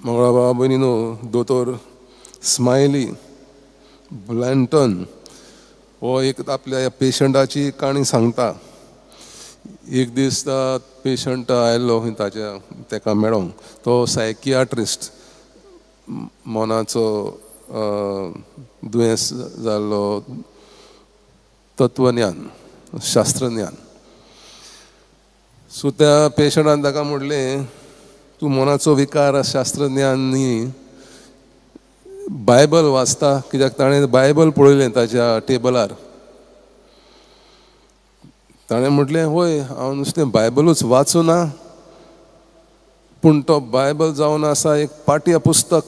मंगळा बाबा भयणीनो, दोतोर स्मायली ब्लँटन हो एक आपल्या पेशंटाची काणी सांगता. एक दीस पेशंट आयलो ताच्या ताका मेळोंक, तो सायकियाट्रिस्ट, मनाचो दुयेंस जाल्लो तत्वज्ञान, शास्त्रज्ञान. सो त्या पेशंटान ताका म्हणलें, तूं मनाचो विकार शास्त्रज्ञान न्ही, बायबल वाचता कित्याक? ताणें बायबल पळयलें ताच्या टेबलार. ताणें म्हटलें, हय, हांव नुस्तें बायबलूच वाचूं ना, पूण तो बायबल जावन आसा एक पाठ्य पुस्तक,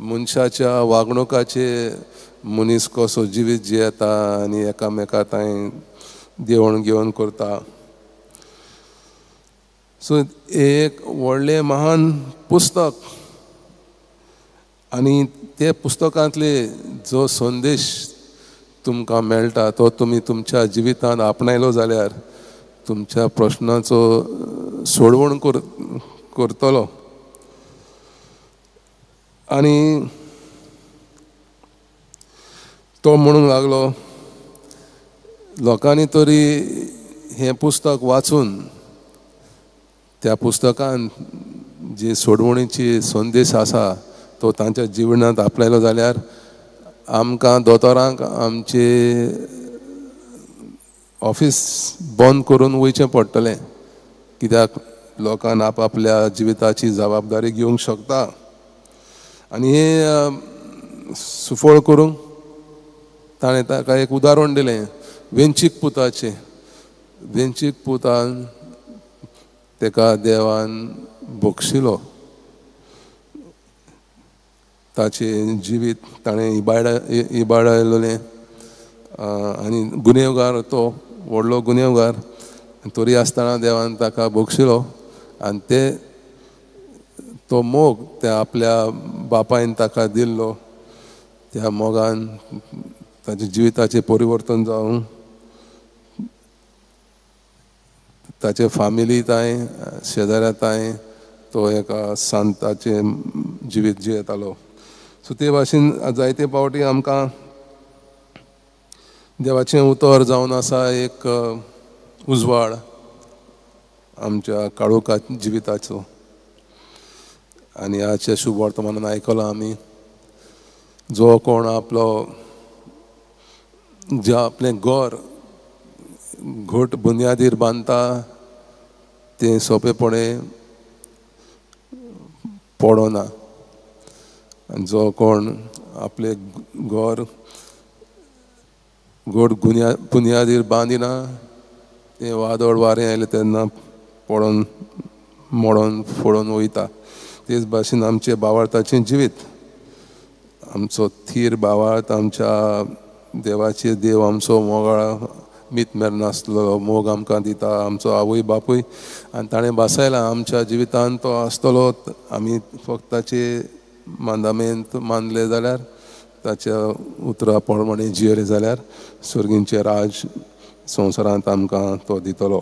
मनशाच्या वागणुकाचे, मनीस कसो जिवीत जियेता आनी एकामेका तांय देवण घेवन करता. सो एक व्हडलें महान पुस्तक आनी ते पुस्तकांतले जो संदेश तुमकां मेळटा तो तुमी तुमच्या जिवितांत आपणायलो जाल्यार तुमच्या प्रश्नाचो सोडवण करतलो. आनी तो म्हणूंक लागलो, लोकांनी तरी हें पुस्तक वाचून त्या पुस्तकान जी सोडवणीची संदेश आसा तो तांच्या जिवनांत आपणायलो जाल्यार आमकां दोतोरांक आमचे ऑफीस बंद करून वयचें पडटलें, कित्याक लोकांक आपआपल्या जिविताची जबाबदारी घेवंक शकता. आनी हें सुफळ करूंक ताणें ताका एक उदाहरण दिलें वेंचीक पुताचें. वेंचीक पुतान ताका देवान बक्षिलो, ताचें जिवीत ताणें इबाडलें आनी गुन्यांवगार, तो व्हडलो गुन्यांवगार, तरी आसतना देवान ताका बक्षिलो. आनी ते तो मोग त्या आपल्या बापायन ताका दिल्लो, त्या मोगान ताच्या जिविताचें परिवर्तन जावन ताचे फामिली तांय, शेजाऱ्या तांय तो एका सांताचें जिवीत जियेतालो. सो ते भाशेन जायते फावटी आमकां देवाचें उतर जावन आसा एक उजवाड आमच्या काळोखा जिविताचो. आनी आजच्या शुभ वर्तमानान आयकलां आमी, जो कोण आपलो जे आपलें घर घट बुन्यादीर बांदता तें सोंपेपणे पडना, आनी जो कोण आपलें घर घट बुन्यादीर बांदिना तें वादळ वारें आयलें तेन्ना पडोन मोडोन फोडोन वयता. तेच भाशेन आमचें भावार्थाचें जिवीत, आमचो थीर भावार्थ, आमच्या देवाचे देव आमचो मोगाळ मीत मेरनासलो मोग आमकां दिता, आमचो आवय बापूय, आनी ताणें भासायला आमच्या जिवितांत तो आसतलो. आमी फक्त ताचे मांदामेंत मानले जाल्यार, ताच्या उतरा प्रमाणे जियेले जाल्यार सर्गींचें राज संवसारांत आमकां तो दितलो.